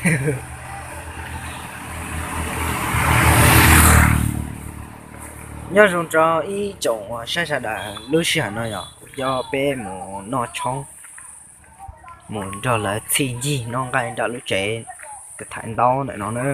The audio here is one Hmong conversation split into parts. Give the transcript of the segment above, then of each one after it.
Nyob zoo rau ib tsoom saib sawv daws, lub sij hawm no yog kuv coj peb mus noj tshoob, mus nrog lawv txhij ncig noj nqaij nram lub tsev, tham ntaub ntawm no na.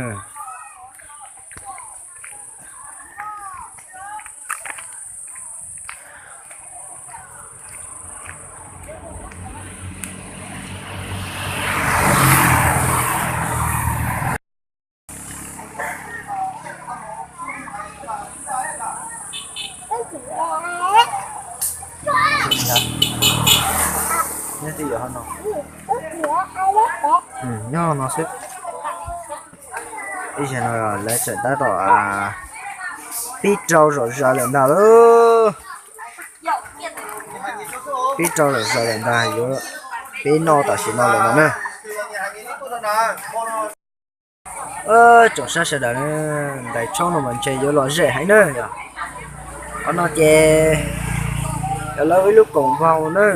Nyob no xwb. Ib zaug no lawv tseem tab tom pib rau zom zaws lawm ntag lauj. Pib rau zom zaws lawm ntag, yuav pib noj tam sim no lawm ntag na. Tsoom saib sawv daws, ntais tshoob no mas ntshe yuav lom zem heev na yom. Qhov no ces yog lawv ib lub koom vau na,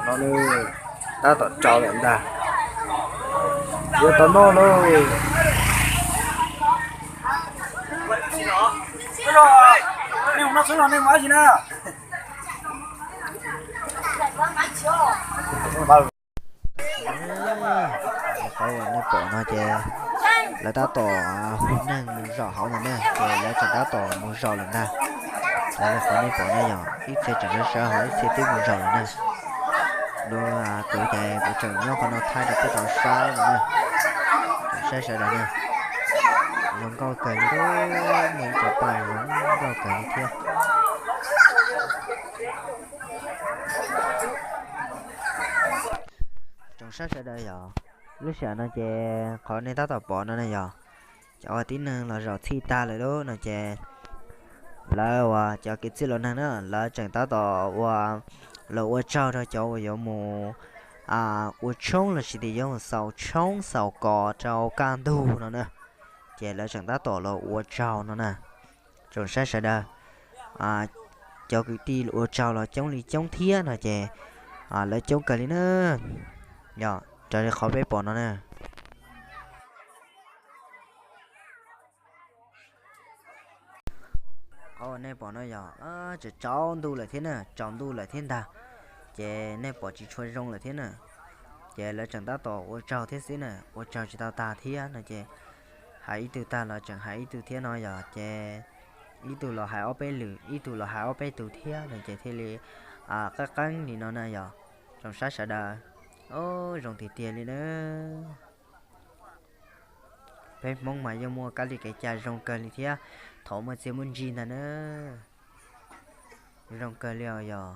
no nws tab tom rau lawm ntag. Yuav tau noj lauj. Qhov uas nej pom no ces lawv tab tom hu neeg mus zaum hauv ntag na, ces lawv tseem tab tom mus zaum lawm ntag. Lawv qhov nej pom no yog ib txhia tseem sawv sawv hauv, ib txhia twb mus zaum lawm na. Lub, kuv ces kuv tseem nyob qhov no thaij rau peb tau saib no na. Tsoom saib sawv daws na, zoo nkauj kawg li, muaj ib co paj zoo nkauj kawg li thiab. Tsoom saib sawv daws yog, lub sij hawm no ces qhov nej tab tom pom no na yog cov uas tib neeg los zaum txhij tag lawm lauj no ces lawv uas cov kwv tij los neeg na lawv tseem tab tom ua, los ua tsaug rau cov uas yuav mus ua tshoob lossis tias yuav mus xaus tshoob xaus kos rau kaj ntug no na. Ces lawv tseem tab tom los ua tsaug no na. Tsoom saib sawv daws, cov kwv tij ua tsaug los coob li coob thiab no ces lawv coob kawg li na. Yog raws li qhov peb pom no na. Qhov uas nej pom no yog tsaus ntuj lawm thiab na, tsaus ntuj lawm thiab ntag. Ces nej pom tsis tshua zoo lawm thiab na. Ces lawv tseem tab tom ua tsaug thiab xwb na, ua tsaug tsis tau tag thiab no ces hais ib tug tag los tseem hais ib tug thiab no yog ces ib tug los hais ob peb lwm, ib tug los hais ob peb tug thiab no ces thiaj li qeeb qeeb li no na yog. Tsoom saib sawv daws, zoo tiag tiag li na. Peb Hmoob mas yeej muaj kab li kev cai zoo kawg li thiab, thaum muaj txiaj muaj ntsig ntag na. Zoo kawg li os yog.